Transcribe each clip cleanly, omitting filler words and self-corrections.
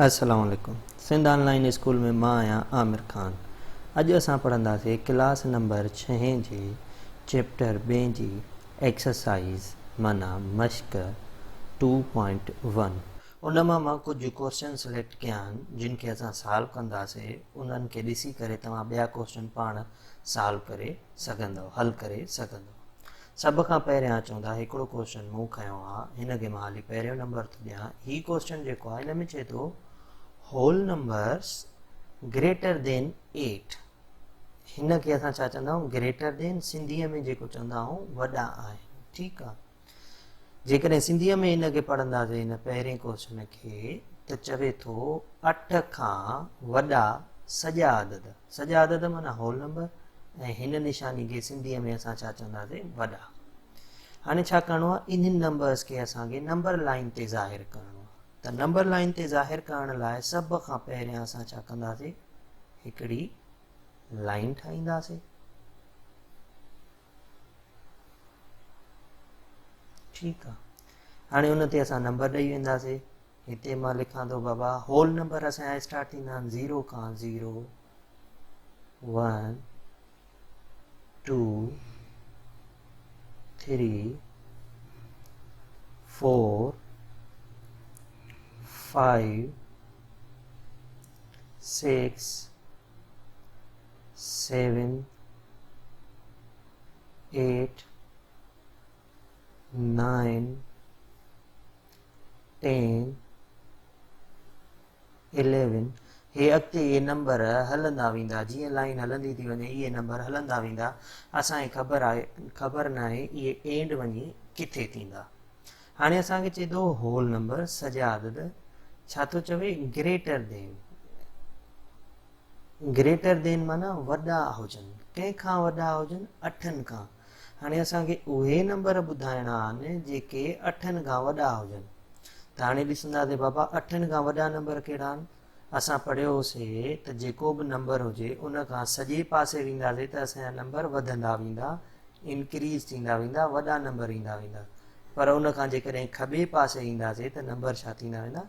السلام عليڪم سنڌ آن line school ۾ مان آهيان عامر خان اڄ اسان پڙهنداسين ڪلاس نمبر ڇهين جي چيپٽر ٻئين جي ايڪسرسائيز معنيٰ مشق ٽو پوائنٽ ون. ان مان مان ڪجهه ڪوسچن سليڪٽ ڪيا آهن جن کي اسان سالو ڪنداسين انهن کي ڏسي ڪري توهان ٻيا ڪوسچن پاڻ سالو ڪري سگهندؤ حل ڪري سگهندؤ. سڀ کان پهريان اچون ٿا هڪڙو ڪوسچن مون کنيو آ هن کي مان حالي پهريون نمبر ٿو ڏيان هي ڪوسچن جيڪو آ هن ۾ چئي ٿو هول نمبرس گريٽر دين 8 هن کي اسان ڇا چوندا آهيون گريٽر دين سنڌيء ۾ جيڪو چوندا آهيون وڏا آهن ٺيڪ آ جيڪڏهن سنڌيء ۾ هن کي پڙهنداسين هن پهرين ڪوسچن کي ته چوي ٿو اٺ کان وڏا سڄا عدد سڄا عدد معنيٰ هول نمبر ۽ هن نشاني کي سنڌيء ۾ اسان ڇا چونداسين وڏا. هاڻي ڇا ڪرڻو آهي انهن نمبرس کي اسان کي نمبر لائين تي ظاهر ڪرڻو آهي ته نمبر لائين تي ظاهر ڪرڻ لاء سڀ کان پهريان اسان ڇا ڪنداسين هڪڙي لائين ٺاهينداسين. ٺيڪ آ هاڻي ان تي اسان نمبر ڏئي وينداسين هتي مان لکان ٿو بابا هول نمبر اسان جا اسٽارٽ ٿيندا آهن زيرو کان zero one two three four five six seven eight nine ten eleven هي اڳتي اهي نمبر هلندا ويندا جيئن لائين هلندي ٿي وڃي اهي نمبر هلندا ويندا اسان کي خبر آهي خبر ناهي اهي اينڊ وڃي ڪٿي ٿيندا هاڻي اسان کي چئي ٿو هول نمبر سڄا عدد ڇا ٿو چوي گريٽر دين گريٽر دين معنيٰ وڏا هجن. ڪنهن کان وڏا هجن؟ اٺن کان. هاڻي اسان کي اهي نمبر ٻڌائڻا آهن جيڪي اٺن کان وڏا هجن. ته هاڻي ڏسنداسين بابا اٺن کان وڏا نمبر ڪهڙا آهن؟ اسان پڙهيو هوسي ته جيڪو به نمبر هجي ان کان سڄي پاسي وينداسين ته اسان جا نمبر وڌندا ويندا، انڪريز ٿيندا ويندا، وڏا نمبر ايندا ويندا. پر ان کان جيڪڏهن کٻي پاسي اينداسين ته نمبر ڇا ٿيندا ويندا؟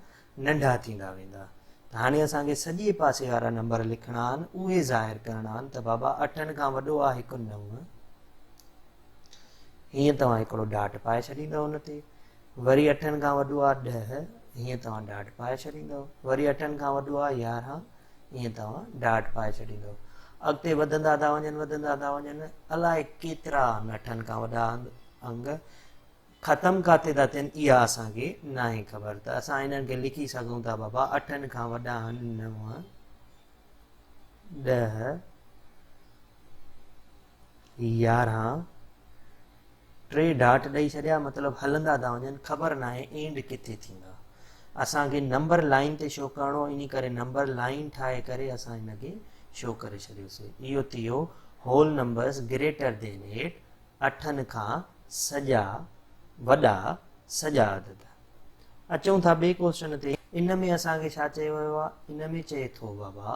ننڍا ٿيندا ويندا ته هاڻي اسان کي سڄي پاسي وارا نمبر لکڻا آهن اهي ظاهر ڪرڻا آهن ته بابا اٺن کان وڏو آهي هڪ نو هيئن توهان هڪڙو ڊاٽ پائي ڇڏيندو ان تي وري اٺن کان وڏو آهي ڏهه هيئن توهان ڊاٽ پائي ڇڏيندو وري اٺن کان وڏو آهي يارهن هيئن توهان ڊاٽ پائي ڇڏيندو اڳتي وڌندا ٿا وڃن وڌندا ٿا وڃن الائي ڪيترا آهن اٺن کان وڏا انگ ختم ڪاٿي ٿا ٿين اها اسان کي ناهي خبر ته اسان انهن کي لکي سگهون ٿا بابا اٺن کان وڏا آهن نو، ڏهه، 11، ٽي ڊاٽ ڏئي ڇڏيا مطلب هلندا ٿا وڃن خبر ناهي اينڊ ڪٿي ٿيندا اسان کي نمبر لائين تي شو ڪرڻو انهي ڪري نمبر لائين ٺاهي ڪري اسان هن کي شو ڪري ڇڏيوسي اهو ٿي ويو هول نمبرس گريٽر دين ايٽ اٺن کان سڄا وڏا سڄا عدد. اچون ٿا ٻئي ڪوسچن تي. ان ۾ اسان کي ڇا چيو ويو آهي؟ ان ۾ چئي ٿو بابا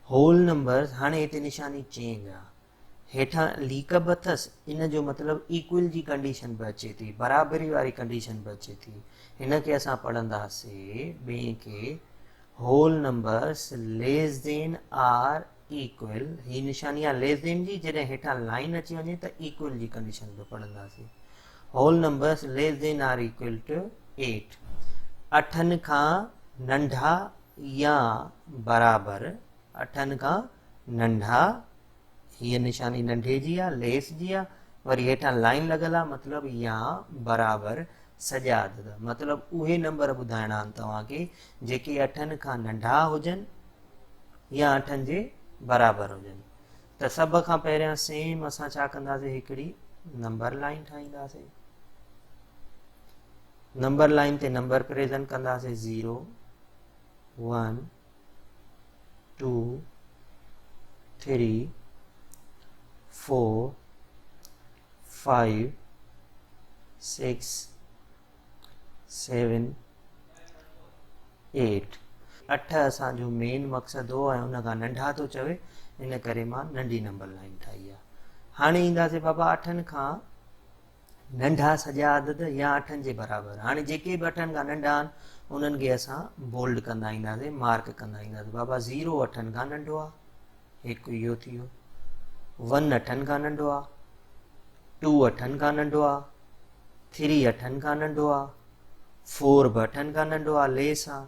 هول نمبرز هاڻي هتي نشاني چينج آ هيٺان ليڪ به اٿس ان جو مطلب ايڪول جي ڪنڊيشن به اچي ٿي برابري واري ڪنڊيشن به اچي ٿي هن کي اسان پڙهنداسي ٻئي کي whole numbers less than or equal هي نشاني آهي ليس دين جي جڏهن هيٺان لائن اچي وڃي ته ايڪول جي ڪنڊيشن به پڙهنداسين whole numbers less than or equal to 8 اٺن کان ننڍا يا برابر اٺن کان ننڍا هيء نشاني ننڍي جي آهي ليس جي آهي وري هيٺان لائن لڳل آهي مطلب يا برابر سڄا عدد مطلب اهي نمبر ٻڌائڻا آهن توهان کي جيڪي اٺن کان ننڍا هجن يا اٺن جي برابر هجن ته سڀ کان پهريان سيم اسان ڇا ڪنداسين هڪڙي نمبر لائن ٺاهينداسين نمبر لائن تي نمبر پريزنٽ ڪنداسين 0 1 2 3 4 5 6 7 8 اٺ اسان جو مين مقصد هو ۽ ان کان ننڍا ٿو چوي ان ڪري مان ننڍي نمبر لائن ٺاهي آهي. هاڻي اينداسين بابا اٺن کان ننڍا سڄا عدد يا اٺن جي برابر. هاڻي جيڪي به اٺن کان ننڍا آهن انهن کي اسان بولڊ ڪندا اينداسين، مارڪ ڪندا اينداسين. بابا زيرو اٺن کان ننڍو آهي، هڪ اهو ٿي ويو. ون اٺن کان ننڍو آهي، ٽو اٺن کان ننڍو آهي، ٿري اٺن کان ننڍو آهي، فور به اٺن کان ننڍو آهي ليس آهي،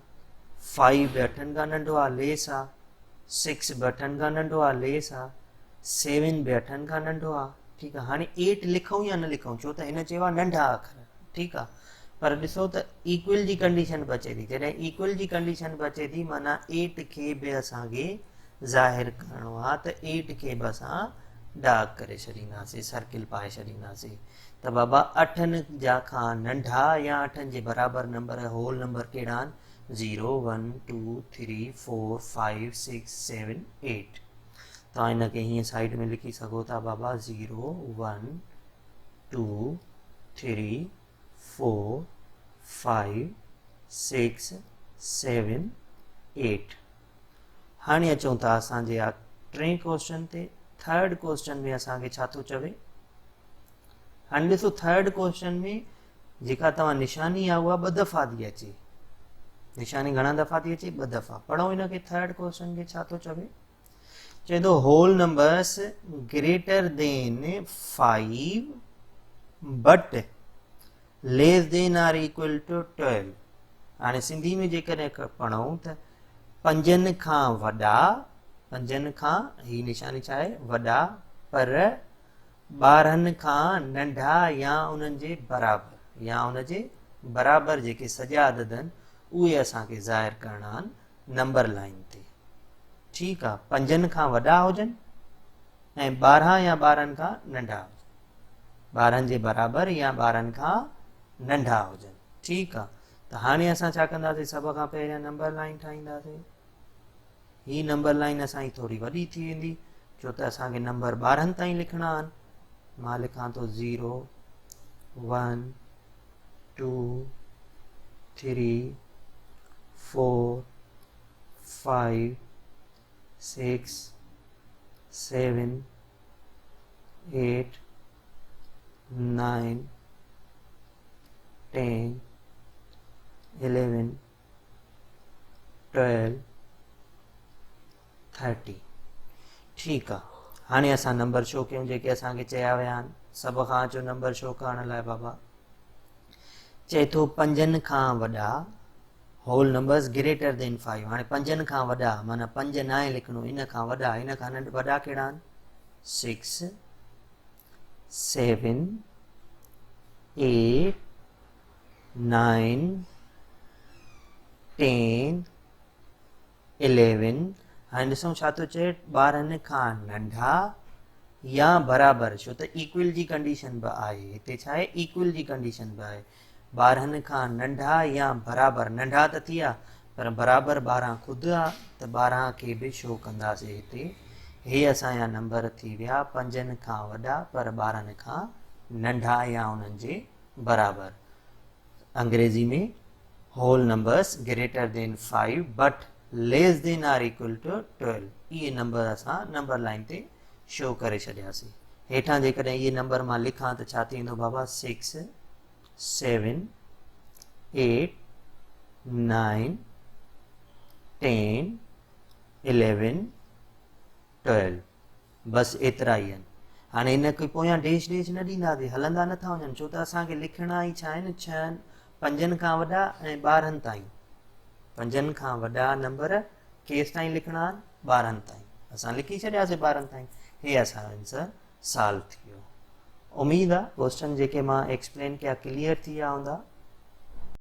فائيو به اٺن کان ننڍو آهي ليس آهي، سڪس به اٺن کان ننڍو آهي ليس آهي، سيون به اٺن کان ننڍو آهي. ٺيڪ آهي هاڻي ايٽ لکون يا نه لکون ڇو ته هن چيو آهي ننڍا اکر. ٺيڪ آهي پر ڏسو ته ايڪول جي ڪنڊيشن به اچي ٿي. جڏهن ايڪول جي ڪنڊيشن به اچي ٿي معنيٰ ايٽ کي به اسان کي ظاهر ڪرڻو آهي ته ايٽ کي به اسان ڊارڪ ڪري ڇڏينداسين، سرڪل پائي ڇڏينداسين ته بابا اٺن جا کان ننڍا يا اٺن جي برابر نمبر هول نمبر ڪهڙا آهن؟ 0 1 2 3 4 5 6 7 8. توهان هن کي هيئن سائيڊ ۾ لکي سگهو ٿا بابا 0 1 2 3 4 5 6 7 8. هاڻي اچون ٿا اسان جي ٽئين ڪوئسچن تي. ٿرڊ ڪوئسچن ۾ اسان کي ڇا ٿو چوي؟ هاڻي ڏسو ٿرڊ ڪوئسچن ۾ جيڪا توهان نشاني آهي اها ٻه دفعا ٿي اچي. نشاني گهڻا دفعا ٿي اچي؟ ٻه دفعا. پڙهو هن کي ٿرڊ ڪوئسچن کي ڇا ٿو چوي؟ چئي ٿو whole numbers greater than 5 but less than or equal to 12. هاڻي سنڌي ۾ جيڪڏهن پڙهون ته پنجن کان وڏا، پنجن کان هي نشاني ڇا آهي؟ وڏا، پر 12 کان ننڍا يا انهن جي برابر، يا ان جي برابر جيڪي سڄا عدد آهن اهي اسان کي ظاهر ڪرڻا آهن نمبر لائن تي. ٺيڪ آ، پنجن کان وڏا هجن ۽ 12 يا 12 کان ننڍا هجن، 12 جي برابر يا 12 کان ننڍا هجن. ٺيڪ آ، ته هاڻي اسان ڇا ڪنداسين؟ سڀ کان پهريان نمبر لائن ٺاهينداسين. هي نمبر لائن اسان جي ٿوري وڏي ٿي ويندي ڇو ته اسان کي نمبر 12 تائين لکڻا آهن. مان لکان ٿو 0 1 2 3 4 5 6 7 8 9 10 11 12 30. ٺيڪ آ، هاڻي اسان نمبر شو ڪيون جيڪي اسان کي چيا ويا آهن. سڀ کان اچو نمبر شو ڪرڻ لاء بابا چئي ٿو پنجن کان وڏا هول نمبرز گريٽر دين 5. هاڻي پنجن کان وڏا معنيٰ پنج ناهي لکڻو، ان کان وڏا، ان کان ننڍ وڏا ڪهڙا آهن؟ 6 7 8 9 10 11. هاڻي ڏسون ڇا ٿو چئي، 12 کان ننڍا يا برابر، ڇو ته ايڪول جي ڪنڊيشن به آهي هتي. ڇا آهي؟ ايڪول جي ڪنڊيشن به آهي. 12 کان ننڍا يا برابر، ننڍا ته ٿي ويا پر برابر 12 خود آ ته 12 کي به شو ڪنداسين هتي. هي اسان جا نمبر ٿي ويا پنجن کان وڏا پر 12 کان ننڍا يا انهن جي برابر. انگريزي ۾ whole numbers greater than 5 but less than or equal to 12. اهي نمبر اسان نمبر لائن تي شو ڪري ڇڏياسين. هيٺان جيڪڏهن اهي نمبر مان لکان ته ڇا ٿي ويندو بابا؟ 6 7 8 9 10 11 12. بس ايترا ئي آهن. هاڻي هن کي پويان ڊيش ڊيش نه ڏينداسين، هلندا نٿا وڃن ڇو ته اسان کي لکڻا ئي ڇا آهن؟ ڇهن، پنجن کان وڏا ۽ 12 تائين. پنجن کان وڏا نمبر ڪيس تائين لکڻا آهن؟ 12 تائين. اسان لکي ڇڏياسين 12 تائين. هي اسان جو آنسر سالو ٿي ويو. اميد آ ڪوئسچن جيڪي مان ايڪسپلين ڪيا ڪليئر ٿي ويا هوندا.